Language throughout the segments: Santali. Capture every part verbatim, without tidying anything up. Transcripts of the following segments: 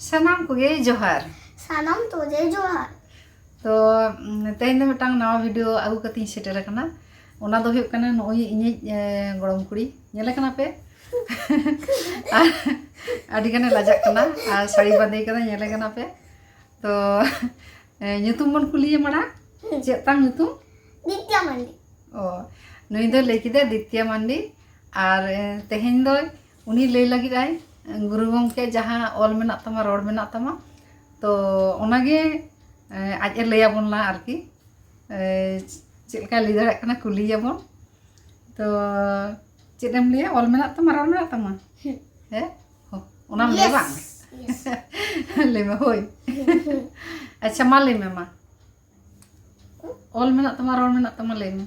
ᱥᱟᱱᱟᱢ ᱠᱚᱜᱮ ᱡᱚᱦᱟᱨ᱾ ᱥᱟᱱᱟᱢ ᱠᱚᱜᱮ ᱡᱚᱦᱟᱨ᱾ ᱛᱚ, ᱩᱢ, ᱛᱮᱦᱮᱧ ᱫᱚ ᱢᱤᱫᱴᱟᱝ ᱱᱟᱣᱟ ᱵᱷᱤᱰᱤᱭᱳ ᱟᱹᱜᱩ ᱠᱟᱛᱮᱧ ᱥᱮᱴᱮᱨ ᱟᱠᱟᱱᱟ᱾ ᱚᱱᱟ ᱫᱚ ᱦᱩᱭᱩᱜ ᱠᱟᱱᱟ ᱱᱚᱜᱼᱚᱭ ᱤᱧᱤᱡ, ᱮ, ᱜᱚᱲᱚᱢ ᱠᱩᱲᱤ᱾ ᱧᱮᱞᱮ ᱠᱟᱱᱟ ᱯᱮ? ᱟᱨ ᱟᱹᱰᱤ ᱜᱟᱱᱮ ᱞᱟᱡᱟᱜ ᱠᱟᱱᱟ᱾ ᱟᱨ ᱥᱟᱹᱲᱤ ᱵᱟᱸᱫᱮ ᱠᱟᱫᱟ, ᱧᱮᱞᱮ ᱠᱟᱱᱟ ᱯᱮ? ᱛᱚ, ᱮ, ᱧᱩᱛᱩᱢ ᱵᱚᱱ ᱠᱩᱞᱤᱭᱮ ᱢᱟᱲᱟᱝ᱾ ᱪᱮᱫ ᱛᱟᱢ ᱧᱩᱛᱩᱢ? ᱫᱤᱛᱭᱟ ᱢᱟᱱᱰᱤ᱾ ᱚ, ᱱᱩᱭ ᱫᱚ ᱞᱟᱹᱭ ᱠᱮᱫᱟ ᱫᱤᱛᱭᱟ ᱢᱟᱱᱰᱤ᱾ ᱟᱨ, ᱮ, ᱛᱮᱦᱮᱧ ᱫᱚ ᱩᱱᱤ ᱞᱟᱹᱭ ᱞᱟᱹᱜᱤᱫ ᱟᱭ, ᱜᱩᱨᱩ ᱜᱚᱢᱠᱮ, ᱡᱟᱦᱟᱸ ᱚᱞ ᱢᱮᱱᱟᱜ ᱛᱟᱢᱟ, ᱨᱚᱲ ᱢᱮᱱᱟᱜ ᱛᱟᱢᱟ, ᱛᱚ ᱚᱱᱟᱜᱮ, ᱮ, ᱟᱡ ᱮ ᱞᱟᱹᱭ ᱟᱵᱚᱱ ᱞᱟ ᱟᱨᱠᱤ᱾ ᱮ, ᱪᱮᱫ ᱞᱮᱠᱟᱭ ᱞᱟᱹᱭ ᱫᱟᱲᱮᱭᱟᱜ ᱠᱟᱱᱟ, ᱠᱩᱞᱤᱭᱮᱭᱟᱵᱚᱱ᱾ ᱛᱚ ᱪᱮᱫ ᱮᱢ ᱞᱟᱹᱭᱟ? ᱚᱞ ᱢᱮᱱᱟᱜ ᱛᱟᱢᱟ, ᱨᱚᱲ ᱢᱮᱱᱟᱜ ᱛᱟᱢᱟ? ᱦᱩᱸ᱾ ᱦᱮᱸ? ᱚ, ᱚᱱᱟᱢ ᱞᱟᱹᱭᱟ ᱵᱟᱝ? Yes, yes. ᱞᱟᱹᱭ ᱢᱮ, ᱦᱳᱭ᱾ ᱟᱪᱪᱷᱟ, ᱢᱟ ᱞᱟᱹᱭ ᱢᱮ, ᱢᱟ᱾ ᱚᱞ ᱢᱮᱱᱟᱜ ᱛᱟᱢᱟ, ᱨᱚᱲ ᱢᱮᱱᱟᱜ ᱛᱟᱢᱟ, ᱞᱟᱹᱭ ᱢᱮ᱾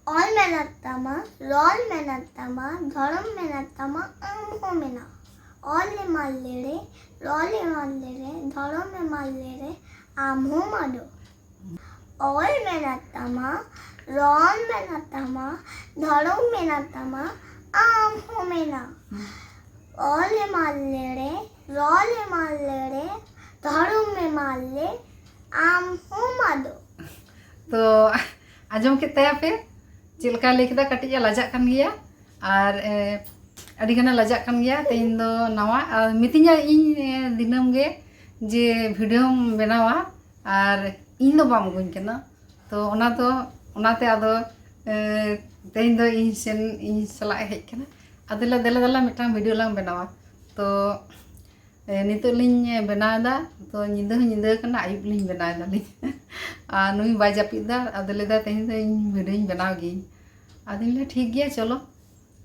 ᱚᱞ ᱢᱮᱱᱟᱜ ᱛᱟᱢᱟ, ᱨᱚᱲ ᱢᱮᱱᱟᱜ ᱛᱟᱢᱟ, ᱫᱷᱚᱨᱚᱢ ᱢᱮᱱᱟᱜ ᱛᱟᱢᱟ, ᱟᱢ ᱦᱚᱸ ᱢᱮᱱᱟᱢ᱾ ᱚᱞ ᱮᱢ ᱟᱞᱮ ᱨᱮ, ᱨᱚᱲ ᱮᱢ ᱟᱞᱮ ᱨᱮ, ᱫᱷᱚᱨᱚᱢ ᱮᱢ ᱟᱞᱮ ᱨᱮ, ᱟᱢ ᱦᱚᱸᱢ ᱟᱫᱚᱜ᱾ ᱚᱞ ᱢᱮᱱᱟᱜ ᱛᱟᱢᱟ, ᱨᱚᱲ ᱢᱮᱱᱟᱜ ᱛᱟᱢᱟ, ᱫᱷᱚᱨᱚᱢ ᱢᱮᱱᱟᱜ ᱛᱟᱢᱟ, ᱟᱢ ᱦᱚᱸ ᱢᱮᱱᱟᱢ᱾ ᱚᱞ ᱮᱢ ᱟᱞᱮ ᱨᱮ, ᱨᱚᱲ ᱮᱢ ᱟᱞᱮ ᱨᱮ, ᱫᱷᱚᱨᱚᱢ ᱮᱢ ᱟᱞᱮ, ᱟᱢ ᱦᱚᱸᱢ ᱟᱫᱚᱜ᱾ ᱛᱚ, ᱟᱸᱡᱚᱢ ᱠᱮᱫ ᱛᱟᱭᱟ ᱯᱮ ᱪᱮᱫ ᱞᱮᱠᱟᱭ ᱞᱟᱹᱭ ᱠᱮᱫᱟ? ᱠᱟᱹᱴᱤᱡ ᱮ ᱞᱟᱡᱟᱜ ᱠᱟᱱ ᱜᱮᱭᱟ, ᱟᱨ, ᱮ, ᱟᱹᱰᱤ ᱜᱟᱱᱮ ᱞᱟᱡᱟᱜ ᱠᱟᱱ ᱜᱮᱭᱟ᱾ ᱛᱮᱦᱮᱧ ᱫᱚ ᱱᱟᱣᱟ, ᱟᱨ ᱢᱤᱛᱟᱹᱧᱟ ᱤᱧ, ᱮ, ᱫᱤᱱᱟᱹᱢ ᱜᱮ ᱡᱮ ᱵᱷᱤᱰᱤᱭᱳᱢ ᱵᱮᱱᱟᱣᱟ, ᱟᱨ ᱤᱧ ᱫᱚ ᱵᱟᱢ ᱟᱹᱜᱩᱧ ᱠᱟᱱᱟ᱾ ᱛᱚ ᱚᱱᱟ ᱫᱚ, ᱚᱱᱟᱛᱮ ᱟᱫᱚ, ᱮ, ᱛᱮᱦᱮᱧ ᱫᱚ ᱤᱧ ᱥᱮᱱ, ᱤᱧ ᱥᱟᱞᱟᱜ ᱮ ᱦᱮᱡ ᱠᱟᱱᱟ᱾ ᱟᱫᱚ ᱞᱮ, ᱫᱮᱞᱟ ᱫᱮᱞᱟ ᱢᱤᱫᱴᱟᱝ ᱵᱷᱤᱰᱤᱭᱳ ᱞᱟᱝ ᱵᱮᱱᱟᱣᱟ᱾ ᱛᱚ, ᱮ, ᱱᱤᱛᱚᱜ ᱞᱤᱧ ᱵᱮᱱᱟᱣ ᱮᱫᱟ᱾ ᱛᱚ ᱧᱤᱫᱟᱹ ᱦᱚᱸ ᱧᱤᱫᱟᱹ ᱠᱟᱱᱟ, ᱟᱹᱭᱩᱵ ᱞᱤᱧ ᱵᱮᱱᱟᱣ ᱮᱫᱟᱞᱤᱧ᱾ ᱟᱨ ᱱᱩᱭ ᱵᱟᱭ ᱡᱟᱹᱯᱤᱫ ᱮᱫᱟ, ᱟᱫᱚ ᱞᱟᱹᱭ ᱮᱫᱟ, "ᱛᱮᱦᱮᱧ ᱫᱚ ᱤᱧ ᱵᱷᱤᱰᱤᱭᱳᱧ ᱵᱮᱱᱟᱣ ᱜᱤᱭᱟᱹᱧ᱾" ᱟᱫᱚᱧ ᱞᱟᱹᱭᱟ, "ᱴᱷᱤᱠ ᱜᱮᱭᱟ, ᱪᱚᱞᱚ᱾"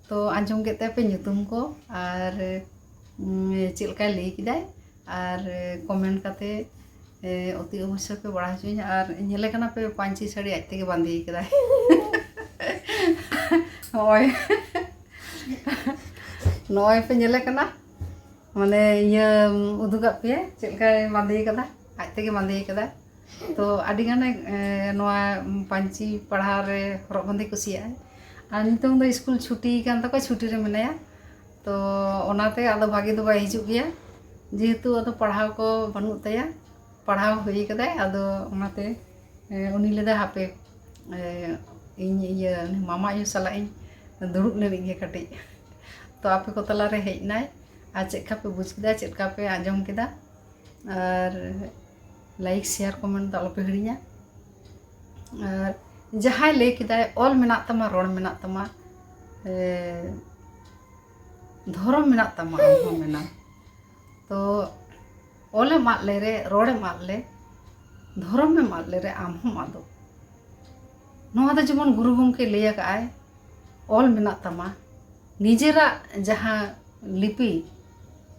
ᱛᱚ ᱟᱸᱡᱚᱢ ᱠᱮᱫ ᱛᱟᱭᱟ ᱯᱮ ᱧᱩᱛᱩᱢ ᱠᱚ ᱟᱨ, ᱩᱢ, ᱪᱮᱫ ᱞᱮᱠᱟᱭ ᱞᱟᱹᱭ ᱠᱮᱫᱟᱭ, ᱟᱨ ᱠᱚᱢᱮᱱᱴ ᱠᱟᱛᱮ, ᱮ, ᱚᱛᱤ ᱚᱵᱚᱥᱥᱳᱭ ᱯᱮ ᱵᱟᱲᱟᱭ ᱦᱚᱪᱚᱧᱟ᱾ ᱟᱨ ᱧᱮᱞᱮ ᱠᱟᱱᱟ ᱯᱮ ᱯᱟᱹᱧᱪᱤ ᱥᱟᱹᱲᱤ ᱟᱡ ᱛᱮᱜᱮ ᱵᱟᱸᱫᱮ ᱠᱟᱫᱟᱭ᱾ ᱱᱚᱜᱼᱚᱭ, ᱱᱚᱜᱼᱚᱭ ᱯᱮ ᱧᱮᱞᱮ ᱠᱟᱱᱟ, ᱢᱟᱱᱮ ᱤᱭᱟᱹ ᱩᱫᱩᱜᱟᱜ ᱯᱮᱭᱟ ᱪᱮᱫ ᱞᱮᱠᱟᱭ ᱵᱟᱸᱫᱮ ᱠᱟᱫᱟ, ᱟᱡ ᱛᱮᱜᱮ ᱵᱟᱸᱫᱮ ᱠᱟᱫᱟᱭ᱾ ᱛᱚ ᱟᱹᱰᱤ ᱜᱟᱱᱮ, ᱮ, ᱱᱚᱣᱟ ᱯᱟᱹᱧᱪᱤ ᱯᱟᱲᱦᱟᱣ ᱨᱮ ᱦᱚᱨᱚᱜ ᱵᱟᱸᱫᱮ ᱠᱩᱥᱤᱭᱟᱜᱼᱟᱭ᱾ ᱟᱨ ᱱᱤᱛᱚᱝ ᱫᱚ ᱥᱠᱩᱞ ᱪᱷᱩᱴᱤ ᱠᱟᱱ ᱛᱟᱠᱚᱣᱟ, ᱪᱷᱩᱴᱤ ᱨᱮ ᱢᱮᱱᱟᱭᱟ᱾ ᱛᱚ ᱚᱱᱟᱛᱮ ᱟᱫᱚ ᱵᱷᱟᱜᱮ ᱫᱚ ᱵᱟᱭ ᱦᱤᱡᱩᱜ ᱜᱮᱭᱟ᱾ ᱡᱮᱦᱮᱛᱩ ᱟᱫᱚ ᱯᱟᱲᱦᱟᱣ ᱠᱚ ᱵᱟᱹᱱᱩᱜ ᱛᱟᱭᱟ, ᱯᱟᱲᱦᱟᱣ ᱦᱩᱭ ᱠᱟᱫᱟᱭ, ᱟᱫᱚ ᱚᱱᱟᱛᱮ ᱮ, ᱩᱱᱤ ᱞᱟᱹᱭᱫᱟ, "ᱦᱟᱯᱮ, ᱮ, ᱤᱧ ᱤᱭᱟᱹ ᱩᱱᱤ ᱢᱟᱢᱟ ᱟᱭᱳ ᱥᱟᱞᱟᱜ ᱤᱧ ᱫᱩᱲᱩᱵ ᱞᱮᱱ ᱜᱮ ᱠᱟᱹᱴᱤᱡ᱾" ᱛᱚ ᱟᱯᱮ ᱠᱚ ᱛᱟᱞᱟᱨᱮ ᱦᱮᱡ ᱱᱟᱭ, ᱟᱨ ᱪᱮᱫ ᱞᱮᱠᱟ ᱯᱮ ᱵᱩᱡᱽ ᱠᱮᱫᱟ, ᱪᱮᱫ ᱞᱮᱠᱟ ᱯᱮ ᱟᱸᱡᱚᱢ ᱠᱮᱫᱟ, ᱟᱨ like, share, comment ᱫᱚ ᱟᱞᱚᱯᱮ ᱦᱤᱲᱤᱧᱟ᱾ ᱟᱨ ᱡᱟᱦᱟᱸᱭ ᱞᱟᱹᱭ ᱠᱮᱫᱟᱭ, "ᱚᱞ ᱢᱮᱱᱟᱜ ᱛᱟᱢᱟ, ᱨᱚᱲ ᱢᱮᱱᱟᱜ ᱛᱟᱢᱟ, ᱮ, ᱫᱷᱚᱨᱚᱢ ᱢᱮᱱᱟᱜ ᱛᱟᱢᱟ, ᱟᱢ ᱦᱚᱸ ᱢᱮᱱᱟᱢ", ᱛᱚ ᱚᱞᱮᱢ ᱟᱫ ᱞᱮᱨᱮ, ᱨᱚᱲᱮᱢ ᱟᱫ ᱞᱮ, ᱫᱷᱚᱨᱚᱢᱮᱢ ᱟᱫ ᱞᱮᱨᱮ, ᱟᱢ ᱦᱚᱸᱢ ᱟᱫᱚᱜ᱾ ᱱᱚᱣᱟ ᱫᱚ ᱡᱮᱢᱚᱱ ᱜᱩᱨᱩ ᱜᱚᱢᱠᱮ ᱞᱟᱹᱭ ᱟᱠᱟᱫ ᱟᱭ, ᱚᱞ ᱢᱮᱱᱟᱜ ᱛᱟᱢᱟ, ᱱᱤᱡᱮᱨᱟᱜ ᱡᱟᱦᱟᱸ ᱞᱤᱯᱤ,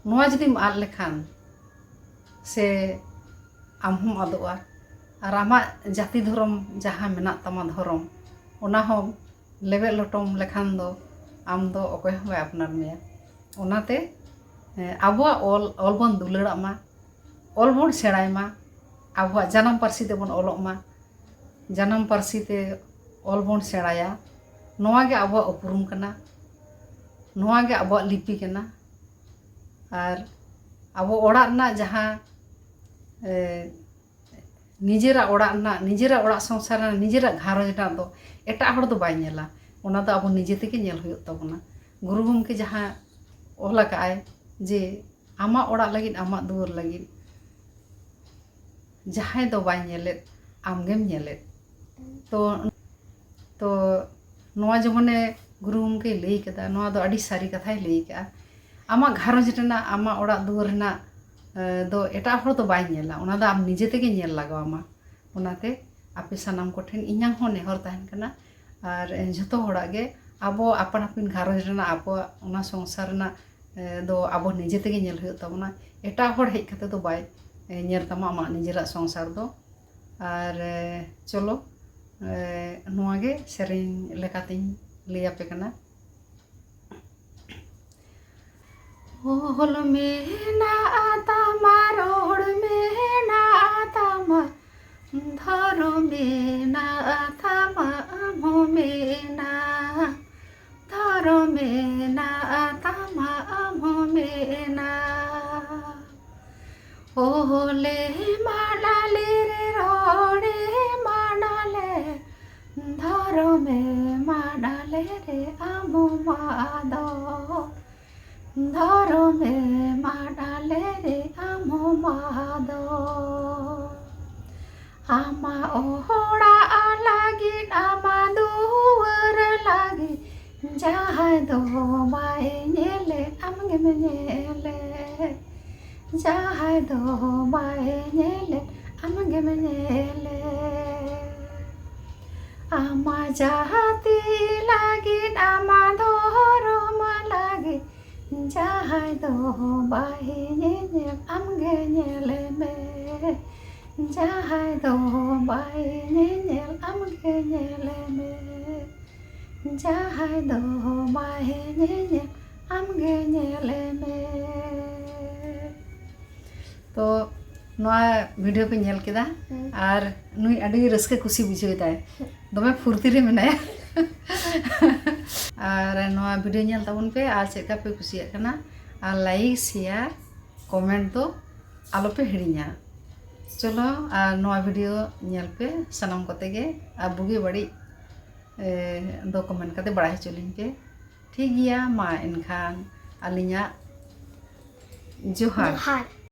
ᱱᱚᱣᱟ ᱡᱩᱫᱤᱢ ᱟᱫ ᱞᱮᱠᱷᱟᱱ ᱥᱮ ᱟᱢ ᱦᱚᱸᱢ ᱟᱫᱚᱜᱼᱟ, ᱟᱨ ᱟᱢᱟᱜ ᱡᱟᱹᱛᱤ ᱫᱷᱚᱨᱚᱢ ᱡᱟᱦᱟᱸ ᱢᱮᱱᱟᱜ ᱛᱟᱢᱟ ᱫᱷᱚᱨᱚᱢ, ᱚᱱᱟ ᱦᱚᱸ ᱞᱮᱵᱮᱫ ᱞᱚᱴᱚᱢ ᱞᱮᱠᱷᱟᱱ ᱫᱚ ᱟᱢ ᱫᱚ ᱚᱠᱚᱭ ᱦᱚᱸ ᱵᱟᱭ ᱟᱯᱱᱟᱨ ᱢᱮᱭᱟ᱾ ᱚᱱᱟᱛᱮ, ᱮ, ᱟᱵᱚᱣᱟᱜ ᱚᱞ, ᱚᱞ ᱵᱚᱱ ᱫᱩᱞᱟᱹᱲᱟᱜ ᱢᱟ, ᱚᱞ ᱵᱚᱱ ᱥᱮᱬᱟᱭ ᱢᱟ, ᱟᱵᱚᱣᱟᱜ ᱡᱟᱱᱟᱢ ᱯᱟᱹᱨᱥᱤ ᱛᱮᱵᱚᱱ ᱚᱞᱚᱜ ᱢᱟ, ᱡᱟᱱᱟᱢ ᱯᱟᱹᱨᱥᱤ ᱛᱮ ᱚᱞ ᱵᱚᱱ ᱥᱮᱬᱟᱭᱟ᱾ ᱱᱚᱣᱟ ᱜᱮ ᱟᱵᱚᱣᱟᱜ ᱩᱯᱨᱩᱢ ᱠᱟᱱᱟ, ᱱᱚᱣᱟ ᱜᱮ ᱟᱵᱚᱣᱟᱜ ᱞᱤᱯᱤ ᱠᱟᱱᱟ᱾ ᱟᱨ ᱟᱵᱚ ᱚᱲᱟᱜ ᱨᱮᱱᱟᱜ ᱡᱟᱦᱟᱸ, ᱮ, ᱱᱤᱡᱮᱨᱟᱜ ᱚᱲᱟᱜ ᱨᱮᱱᱟᱜ, ᱱᱤᱡᱮᱨᱟᱜ ᱚᱲᱟᱜ ᱥᱚᱝᱥᱟᱨ ᱨᱮᱱᱟᱜ, ᱱᱤᱡᱮᱨᱟᱜ ᱜᱷᱟᱨᱚᱸᱡᱽ ᱨᱮᱱᱟᱜ ᱫᱚ ᱮᱴᱟᱜ ᱦᱚᱲ ᱫᱚ ᱵᱟᱭ ᱧᱮᱞᱟ᱾ ᱚᱱᱟ ᱫᱚ ᱟᱵᱚ ᱱᱤᱡᱮ ᱛᱮᱜᱮ ᱧᱮᱞ ᱦᱩᱭᱩᱜ ᱛᱟᱵᱚᱱᱟ᱾ ᱜᱩᱨᱩ ᱜᱚᱢᱠᱮ ᱡᱟᱦᱟᱸ ᱚᱞ ᱟᱠᱟᱫ ᱟᱭ ᱡᱮ, "ᱟᱢᱟᱜ ᱚᱲᱟᱜ ᱞᱟᱹᱜᱤᱫ, ᱟᱢᱟᱜ ᱫᱩᱣᱟᱹᱨ ᱞᱟᱹᱜᱤᱫ ᱡᱟᱦᱟᱸᱭ ᱫᱚ ᱵᱟᱭ ᱧᱮᱞᱮᱫ, ᱟᱢᱜᱮᱢ ᱧᱮᱞᱮᱫ᱾" ᱛᱚ, ᱛᱚ ᱱᱚᱣᱟ ᱡᱮᱢᱚᱱᱮ ᱜᱩᱨᱩ ᱜᱚᱢᱠᱮᱭ ᱞᱟᱹᱭ ᱠᱟᱫᱟ, ᱱᱚᱣᱟ ᱫᱚ ᱟᱹᱰᱤ ᱥᱟᱹᱨᱤ ᱠᱟᱛᱷᱟᱭ ᱞᱟᱹᱭ ᱠᱟᱜᱼᱟ᱾ ᱟᱢᱟᱜ ᱜᱷᱟᱨᱚᱸᱡᱽ ᱨᱮᱱᱟᱜ, ᱟᱢᱟᱜ ᱚᱲᱟᱜ ᱫᱩᱣᱟᱹᱨ ᱨᱮᱱᱟᱜ, ᱮ, ᱫᱚ ᱮᱴᱟᱜ ᱦᱚᱲ ᱫᱚ ᱵᱟᱭ ᱧᱮᱞᱟ, ᱚᱱᱟ ᱫᱚ ᱟᱢ ᱱᱤᱡᱮ ᱛᱮᱜᱮ ᱧᱮᱞ ᱞᱟᱜᱟᱣ ᱟᱢᱟ᱾ ᱚᱱᱟᱛᱮ ᱟᱯᱮ ᱥᱟᱱᱟᱢ ᱠᱚᱴᱷᱮᱱ ᱤᱧᱟᱹᱝ ᱦᱚᱸ ᱱᱮᱦᱚᱨ ᱛᱟᱦᱮᱱ ᱠᱟᱱᱟ, ᱟᱨ, ᱮ, ᱡᱷᱚᱛᱚ ᱦᱚᱲᱟᱜ ᱜᱮ ᱟᱵᱚ ᱟᱯᱟᱱ ᱟᱹᱯᱤᱱ ᱜᱷᱟᱨᱚᱸᱡᱽ ᱨᱮᱱᱟᱜ, ᱟᱵᱚᱣᱟᱜ ᱚᱱᱟ ᱥᱚᱝᱥᱟᱨ ᱨᱮᱱᱟᱜ, ᱮ, ᱫᱚ ᱟᱵᱚ ᱱᱤᱡᱮ ᱛᱮᱜᱮ ᱧᱮᱞ ᱦᱩᱭᱩᱜ ᱛᱟᱵᱚᱱᱟ᱾ ᱮᱴᱟᱜ ᱦᱚᱲ ᱦᱮᱡ ᱠᱟᱛᱮ ᱫᱚ ᱵᱟᱭ, ᱮ, ᱧᱮᱞ ᱛᱟᱢᱟ ᱟᱢᱟᱜ ᱱᱤᱡᱮᱨᱟᱜ ᱥᱚᱝᱥᱟᱨ ᱫᱚ᱾ ᱟᱨ, ᱮ, ᱪᱚᱞᱚ, ᱮ, ᱱᱚᱣᱟ ᱜᱮ ᱥᱮᱨᱮᱧ ᱞᱮᱠᱟᱛᱤᱧ ᱞᱟᱹᱭ ᱟᱯᱮ ᱠᱟᱱᱟ᱾ ᱚᱞ ᱢᱮᱱᱟᱜ ᱛᱟᱢᱟ, ᱨᱚᱲ ᱢᱮᱱᱟᱜ ᱛᱟᱢᱟ, ᱫᱷᱚᱨᱚᱢ ᱢᱮᱱᱟᱜ ᱛᱟᱢᱟ, ᱟᱢ ᱦᱚᱸ ᱢᱮᱱᱟᱢ, ᱫᱷᱚᱨᱚᱢ ᱢᱮᱱᱟᱜ ᱛᱟᱢᱟ, ᱟᱢ ᱦᱚᱸ ᱢᱮᱱᱟᱢ᱾ ᱚᱦᱚᱞᱮ ᱢᱟᱰᱟᱞᱮ ᱨᱮ ᱨᱚᱲᱮ ᱢᱟᱰᱟᱞᱮ, ᱫᱷᱚᱨᱚᱢᱮ ᱢᱟᱰᱟᱞᱮ ᱨᱮ ᱟᱢ ᱢᱟᱫᱚ, ᱫᱷᱚᱨᱚᱢᱮ ᱢᱟᱰᱟᱞᱮ ᱨᱮ ᱟᱢ ᱢᱟᱫᱚ᱾ ᱟᱢᱟᱜ ᱚᱲᱟᱜ ᱞᱟᱹᱜᱤᱫ, ᱟᱢᱟᱜ ᱫᱩᱣᱟᱹᱨ ᱞᱟᱹᱜᱤᱫ, ᱡᱟᱦᱟᱸᱭ ᱫᱚ ᱵᱟᱭ ᱧᱮᱞᱮᱫ ᱟᱢᱜᱮᱢ ᱧᱮᱞᱮᱫ, ᱡᱟᱦᱟᱸᱭ ᱫᱚ ᱵᱟᱭ ᱧᱮᱞᱮᱫ ᱟᱢᱜᱮᱢ ᱧᱮᱞᱮᱫ᱾ ᱟᱢᱟᱜ ᱡᱟᱹᱛᱤ ᱞᱟᱹᱜᱤᱫ, ᱟᱢᱟᱜ ᱫᱷᱚᱨᱚᱢ ᱞᱟᱹᱜᱤᱫ, ᱡᱟᱦᱟᱸᱭ ᱫᱚ ᱵᱟᱭ ᱧᱮᱧᱮᱞ ᱟᱢᱜᱮ ᱧᱮᱞᱮ ᱢᱮ, ᱡᱟᱦᱟᱸᱭ ᱫᱚ ᱵᱟᱭ ᱧᱮᱧᱮᱞ ᱟᱢᱜᱮ ᱧᱮᱞᱮ ᱢᱮ, ᱡᱟᱦᱟᱸᱭ ᱫᱚ ᱵᱟᱭ ᱧᱮᱧᱮᱞ ᱟᱢᱜᱮ ᱧᱮᱞᱮ ᱢᱮ᱾ ᱛᱚ, ᱱᱚᱣᱟ ᱵᱷᱤᱰᱤᱭᱳ ᱯᱮ ᱧᱮᱞ ᱠᱮᱫᱟ᱾ ᱦᱩᱸ᱾ ᱟᱨ ᱱᱩᱭ ᱟᱹᱰᱤ ᱨᱟᱹᱥᱠᱟᱹ ᱠᱩᱥᱤ ᱵᱩᱡᱷᱟᱹᱣ ᱮᱫᱟᱭ, ᱫᱚᱢᱮ ᱯᱷᱩᱨᱛᱤ ᱨᱮ ᱢᱮᱱᱟᱭᱟ᱾ ᱟᱨ ᱱᱚᱣᱟ ᱵᱷᱤᱰᱤᱭᱳ ᱧᱮᱞ ᱛᱟᱵᱚᱱ ᱯᱮ ᱟᱨ ᱪᱮᱫ ᱞᱮᱠᱟ ᱯᱮ ᱠᱩᱥᱤᱭᱟᱜ ᱠᱟᱱᱟ, ᱟᱨ ᱞᱟᱭᱤᱠ, ᱥᱮᱭᱟᱨ, ᱠᱚᱢᱮᱱᱴ ᱫᱚ ᱟᱞᱚ ᱯᱮ ᱦᱤᱲᱤᱧᱟ᱾ ᱪᱚᱞᱚ, ᱟᱨ ᱱᱚᱣᱟ ᱵᱷᱤᱰᱤᱭᱳ ᱧᱮᱞ ᱯᱮ ᱥᱟᱱᱟᱢ ᱠᱚᱛᱮ ᱜᱮ, ᱟᱨ ᱵᱩᱜᱤ ᱵᱟᱹᱲᱤᱡ, ᱮ, ᱫᱚ ᱠᱚᱢᱮᱱᱴ ᱠᱟᱛᱮ ᱵᱟᱲᱟᱭ ᱦᱚᱪᱚ ᱞᱤᱧ ᱯᱮ᱾ ᱴᱷᱤᱠ ᱜᱮᱭᱟ, ᱢᱟ ᱮᱱᱠᱷᱟᱱ ᱟᱹᱞᱤᱧᱟᱜ ᱡᱚᱦᱟᱨ᱾ ᱡᱚᱦᱟᱨ᱾